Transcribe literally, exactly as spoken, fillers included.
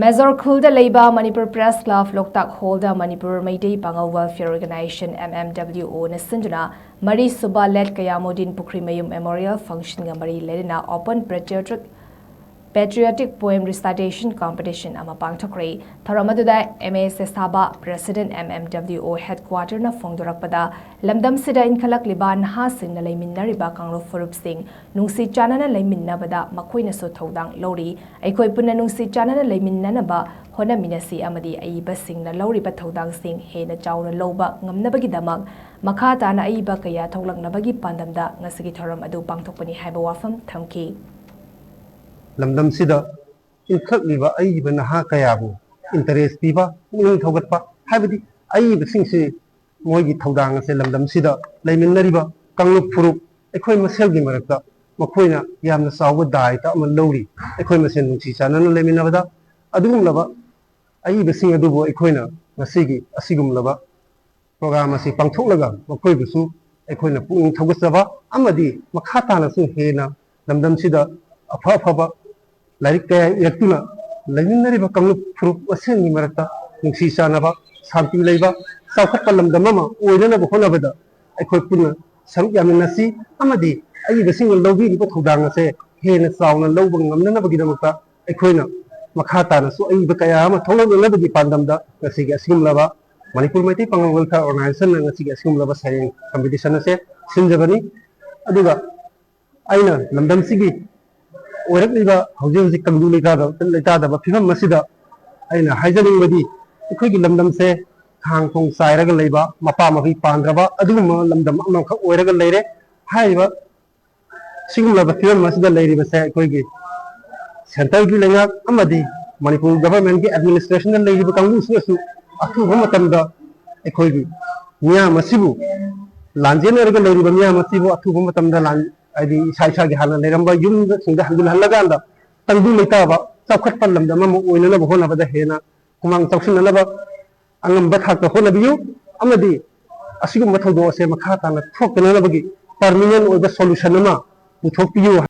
Major ꯈꯨꯜꯗ ꯂꯩꯕ Manipur press club ꯂꯣꯛꯇꯥꯛ ꯍꯣꯜꯗ ꯃꯅꯤꯄꯨꯔ ꯃꯩꯇꯩ ꯄꯥꯉꯜ ꯋꯦꯜꯐꯤꯌꯔ ꯑꯣꯔꯒꯅꯥꯏꯖꯦꯁꯟ, MMWO, ꯅ ꯁꯤꯟꯗꯨꯅ ꯃꯔꯤꯁꯨꯕ ꯂꯦꯠ ꯀꯌꯥꯃꯨꯗꯤꯟ ꯄꯨꯈ꯭ꯔꯤꯃꯌꯨꯝ ꯃꯦꯃꯣꯔꯤꯌꯦꯜ ꯐꯪꯁꯟꯒ ꯃꯔꯤ ꯂꯩꯅꯅ ꯑꯣꯄꯟ ꯄꯦꯇ꯭ꯔꯤꯌꯣꯇꯤꯛ ꯄꯦꯇ꯭ꯔꯤꯌꯣꯇꯤꯛ ꯄꯣꯏꯝ ꯔꯤꯁꯥꯏꯇꯦꯁꯟ ꯀꯝꯄꯤꯇꯤꯁꯟ ꯑꯃ ꯄꯥꯡꯊꯣꯛꯈ꯭ꯔꯦ꯫ ꯊꯧꯔꯝ ꯑꯗꯨꯗ MASA ꯁꯥꯕ, ꯄ꯭ꯔꯦꯁꯤꯗꯦꯟꯠ, MMWO ꯍꯦꯗꯀ꯭ꯋꯥꯇꯔꯅ ꯐꯣꯡꯗꯣꯔꯛꯄꯗ, ꯂꯝꯗꯝꯁꯤꯗ ꯏꯟꯈꯠꯂꯛꯂꯤꯕ ꯅꯍꯥꯁꯤꯡꯅ ꯂꯩꯃꯤꯟꯅꯔꯤꯕ ꯀꯥꯡꯂꯨꯞ ꯐꯨꯔꯨꯞꯁꯤꯡ ꯅꯨꯡꯁꯤ ꯆꯥꯟꯅꯅ ꯂꯩꯃꯤꯟꯅꯕꯗ ꯃꯈꯣꯏꯅꯁꯨ ꯊꯧꯗꯥꯡ ꯂꯧꯔꯤ꯫ ꯑꯩꯈꯣꯏ ꯄꯨꯟꯅ ꯅꯨꯡꯁꯤ ꯆꯥꯟꯅꯅ ꯂꯩꯃꯤꯟꯅꯅꯕ ꯍꯣꯠꯅꯃꯤꯟꯅꯁꯤ ꯑꯃꯗꯤ ꯑꯏꯕꯁꯤꯡꯅ ꯂꯧꯔꯤꯕ ꯊꯧꯗꯥꯡꯁꯤꯡ ꯍꯦꯟꯅ ꯆꯥꯎꯅ ꯂꯧꯕ ꯉꯝꯅꯕꯒꯤꯗꯃꯛ ꯃꯈꯥ ꯇꯥꯅ ꯑꯏꯕ ꯀꯌꯥ ꯊꯣꯛꯂꯛꯅꯕꯒꯤ ꯄꯥꯟꯗꯝꯗ ꯉꯁꯤꯒꯤ ꯊꯧꯔꯝ ꯑꯗꯨ ꯄꯥꯡꯊꯣꯛꯄꯅꯤ ꯍꯥꯏꯕ ꯋꯥꯐꯝ ꯊꯝꯈꯤ꯫ ꯂꯝꯗꯝꯁꯤꯗ ꯏꯟꯈꯠꯂꯛꯂꯤꯕ ꯑꯏꯕ ꯅꯍꯥ ꯀꯌꯥꯕꯨ interest ꯄꯤꯕ, ꯄꯨꯛꯅꯤꯡ ꯊꯧꯒꯠꯄ, ꯍꯥꯏꯕꯗꯤ ꯑꯏꯕꯁꯤꯡꯁꯤ ꯃꯣꯏꯒꯤ ꯊꯧꯗꯥꯡ ꯑꯁꯦ ꯂꯝꯗꯝꯁꯤꯗ ꯂꯩꯃꯤꯟꯅꯔꯤꯕ ꯀꯥꯡꯂꯨꯞ ꯐꯨꯔꯨꯞ ꯑꯩꯈꯣꯏ ꯃꯁꯦꯜꯒꯤ ꯃꯔꯛꯇ ꯃꯈꯣꯏꯅ ꯌꯥꯝꯅ ꯆꯥꯎꯕ ꯗꯥꯏꯇ ꯑꯃ ꯂꯧꯔꯤ꯫ ꯑꯩꯈꯣꯏ ꯃꯁꯦꯜ ꯅꯨꯡꯁꯤ ꯆꯥꯟꯅꯅ ꯂꯩꯃꯤꯟꯅꯕꯗ ꯑꯗꯨꯒꯨꯝꯂꯕ ꯑꯏꯕꯁꯤꯡ ꯑꯗꯨꯕꯨ ꯑꯩꯈꯣꯏꯅ ꯉꯁꯤꯒꯤ ꯑꯁꯤꯒꯨꯝꯂꯕ program ꯑꯁꯤ ꯄꯥꯡꯊꯣꯛꯂꯒ ꯃꯈꯣꯏꯕꯨꯁꯨ ꯑꯩꯈꯣꯏꯅ ꯄꯨꯛꯅꯤꯡ ꯊꯧꯒꯠꯆꯕ ꯑꯃꯗꯤ ꯃꯈꯥ ꯇꯥꯅꯁꯨ ꯍꯦꯟꯅ ꯂꯝꯗꯝꯁꯤꯗ ꯑꯐ ꯑꯐꯕ ꯂꯥꯏꯔꯤꯛ ꯀꯌꯥ ꯏꯔꯛꯇꯨꯅ ꯂꯩꯃꯤꯟꯅꯔꯤꯕ ꯀꯥꯡꯂꯨꯞ ꯐꯨꯔꯨꯞ ꯃꯁꯦꯜꯒꯤ ꯃꯔꯛꯇ ꯅꯨꯡꯁꯤ ꯆꯥꯟꯅꯕ, ꯁꯥꯟꯇꯤ ꯂꯩꯕ, ꯆꯥꯎꯈꯠꯄ ꯂꯝꯗꯝ ꯑꯃ ꯑꯣꯏꯅꯅꯕ ꯍꯣꯠꯅꯕꯗ ꯑꯩꯈꯣꯏ ꯄꯨꯟꯅ ꯁꯔꯨꯛ ꯌꯥꯃꯤꯟꯅꯁꯤ ꯑꯃꯗꯤ ꯑꯏꯕꯁꯤꯡꯅ ꯂꯧꯕꯤꯔꯤꯕ ꯊꯧꯗꯥꯡ ꯑꯁꯦ ꯍꯦꯟꯅ ꯆꯥꯎꯅ ꯂꯧꯕ ꯉꯝꯅꯅꯕꯒꯤꯗꯃꯛꯇ ꯑꯩꯈꯣꯏꯅ ꯃꯈꯥ ꯇꯥꯅꯁꯨ ꯑꯏꯕ ꯀꯌꯥ ꯑꯃ ꯊꯣꯛꯂꯛꯅꯅꯕꯒꯤ ꯄꯥꯟꯗꯝꯗ ꯉꯁꯤꯒꯤ ꯑꯁꯤꯒꯨꯝꯂꯕ ꯃꯅꯤꯄꯨꯔ ꯃꯩꯇꯩ ꯄꯥꯉꯜ ꯋꯦꯜꯐꯤꯌꯔ ꯑꯣꯔꯒꯅꯥꯏꯖꯦꯁꯟꯅ ꯉꯁꯤꯒꯤ ꯑꯁꯤꯒꯨꯝꯂꯕ ꯁꯩꯔꯦꯡ ꯀꯝꯄꯤꯇꯤꯁꯟ ꯑꯁꯦ ꯁꯤꯟꯖꯕꯅꯤ꯫ ꯑꯗꯨꯒ ꯑꯩꯅ ꯂꯝꯗꯝꯁꯤꯒꯤ ꯑꯣꯏꯔꯛꯂꯤꯕ ꯍꯧꯖꯤꯛ ꯍꯧꯖꯤꯛ ꯇꯪꯗꯨ ꯂꯩꯇꯥꯗꯕ, ꯂꯩꯇꯥꯗꯕ ꯐꯤꯕꯝ ꯑꯁꯤꯗ ꯑꯩꯅ ꯍꯥꯏꯖꯅꯤꯡꯕꯗꯤ, ꯑꯩꯈꯣꯏꯒꯤ ꯂꯝꯗꯝꯁꯦ ꯈꯥꯡ ꯈꯣꯡ ꯆꯥꯏꯔꯒ ꯂꯩꯕ, ꯃꯄꯥ ꯃꯄꯤ ꯄꯥꯟꯗ꯭ꯔꯕ ꯑꯗꯨꯒꯨꯝꯕ ꯂꯝꯗꯝ ꯑꯃꯈꯛ ꯑꯣꯏꯔꯒ ꯂꯩꯔꯦ꯫ ꯍꯥꯏꯔꯤꯕ ꯁꯤꯒꯨꯝꯂꯕ ꯐꯤꯕꯝ ꯑꯁꯤꯗ ꯂꯩꯔꯤꯕꯁꯦ ꯑꯩꯈꯣꯏꯒꯤ centreꯒꯤ ꯂꯩꯉꯥꯛ ꯑꯃꯗꯤ ꯃꯅꯤꯄꯨꯔ governmentꯀꯤ administrationꯗ ꯂꯩꯔꯤꯕ ꯀꯥꯡꯕꯨꯁꯤꯅꯁꯨ ꯑꯊꯨꯕ ꯃꯇꯝꯗ ꯑꯩꯈꯣꯏꯒꯤ ꯃꯤꯌꯥꯝ ꯑꯁꯤꯕꯨ, ꯂꯥꯟꯖꯦꯟꯅꯔꯒ ꯂꯩꯔꯤꯕ ꯃꯤꯌꯥꯝ ꯑꯁꯤꯕꯨ ꯑꯊꯨꯕ ꯃꯇꯝꯗ ꯂꯥꯟ, ꯍꯥꯏꯗꯤ ꯏꯁꯥ ꯏꯁꯥꯒꯤ ꯍꯥꯟꯅ ꯂꯩꯔꯝꯕ ꯌꯨꯝꯁꯤꯡꯗ ꯍꯟꯖꯤꯜꯍꯜꯂꯀꯥꯟꯗ ꯇꯪꯗꯨ ꯂꯩꯇꯥꯕ, ꯆꯥꯎꯈꯠꯄ ꯂꯝꯗꯝ ꯑꯃ ꯑꯣꯏꯅꯅꯕ ꯍꯣꯠꯅꯕꯗ ꯍꯦꯟꯅ ꯈꯨꯃꯥꯡ ꯆꯥꯎꯁꯤꯟꯅꯅꯕ ꯑꯉꯝꯕ ꯊꯥꯛꯇ ꯍꯣꯠꯅꯕꯤꯌꯨ꯫ ꯑꯃꯗꯤ ꯑꯁꯤꯒꯨꯝꯕ ꯊꯧꯗꯣꯛ ꯑꯁꯦ ꯃꯈꯥ ꯇꯥꯅ ꯊꯣꯛꯇꯅꯅꯕꯒꯤ permanent ꯑꯣꯏꯕ solution ꯑꯃ ꯄꯨꯊꯣꯛꯄꯤꯌꯨ꯫